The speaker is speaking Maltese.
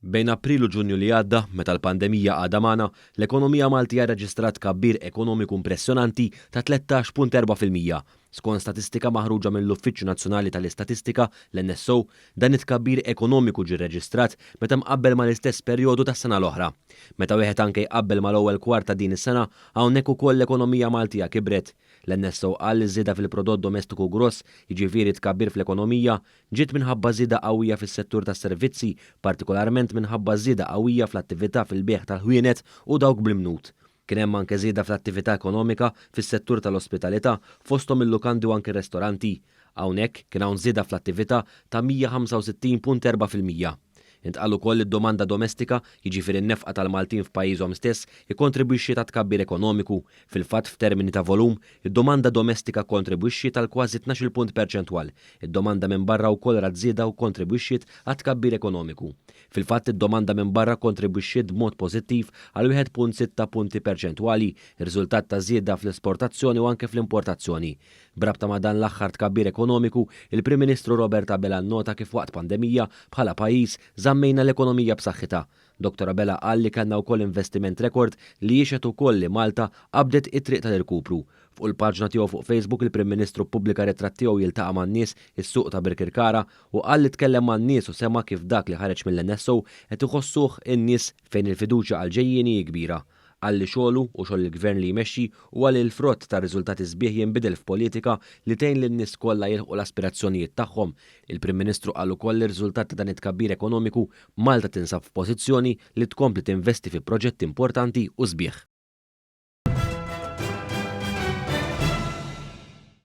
Bejn April u Ġunju li għadda, meta l-pandemija għadha magħna, l-ekonomija Maltija rreġistrat tkabbir ekonomiku impressjonanti ta' 13.4%. Skont statistika maħruġa mill-Uffiċċju Nazzjonali tal-Istatistika, l-NSO, dan it-tkabbir ekonomiku ġie rreġistrat meta mqabbel mal-istess perjodu tas-sena l-oħra. Meta wieħed anke jqabbel mal-ewwel kwart ta' din is-sena, hawnhekk ukoll l-ekonomija Maltija kibret. L-NSO qal li ż-żieda fil-prodott domestiku gross, jiġifieri t-tkabbir fl-ekonomija, ġiet minħabba żieda qawwija fis-settur tas-servizzi, partikolarment minħabba żieda qawwija fl-attività fil-bejgħ tal-ħwienet u dawk bl-imnut. Kien hemm anke żieda fl-attività ekonomika fis-settur tal-ospitalità fosthom il-lukandi u anke r-restoranti. Hawnhekk kien hawn żieda fl-attività ta' 165.4%. Intqal ukoll li d-domanda domestika, jiġifieri n-nefqa tal-Maltin f'pajjiżhom stess, ikkontribwixxiet għat-tkabbir ekonomiku. Fil-fatt, f'termini ta' volum, id-domanda domestika kkontribwixxiet għal kważi 12-il punt perċentwal. Id-domanda minn barra wkoll rat żieda u kkontribwixxiet għat-tkabbir ekonomiku. Fil-fatt, id-domanda minn barra kkontribwixxiet b'mod pożittiv għal 1.6 punti perċentwali, riżultat ta' żieda fl-esportazzjoni u anke fl-importazzjoni. B'rabta ma' dan l-aħħar tkabbir ekonomiku, il-Prim Ministru Robert Abela nnota kif waqt pandemija, bħala pajjiż, żammejna l-ekonomija b'saħħitha. Dottor Abela qal li kellna wkoll investiment rekord li jixhed ukoll li Malta qabdet it-triq tal-irkupru. Fuq il-paġna tiegħu fuq Facebook il-Prim Ministru ppubblika ritratt tiegħu jiltaqa' man-nies is-suq ta' Birkirkara u qal li tkellem man-nies u sema' kif dak li ħareġ mill-NSO qed iħossuh in-nies fejn il-fiduċja għall-ġejjieni hi kbira. Qal li xogħlu, u xogħol il-Gvern li jmexxi, huwa li l-frott tar-riżultati sbieħ jinbidel f'politika li tgħin lin-nies kollha jilħqu l-aspirazzjonijiet tagħhom. Il-Prim Ministru qal ukoll li riżultat ta' dan it-tkabbir ekonomiku, Malta tinsab f'pożizzjoni li tkompli tinvesti fi proġetti importanti u sbieħ.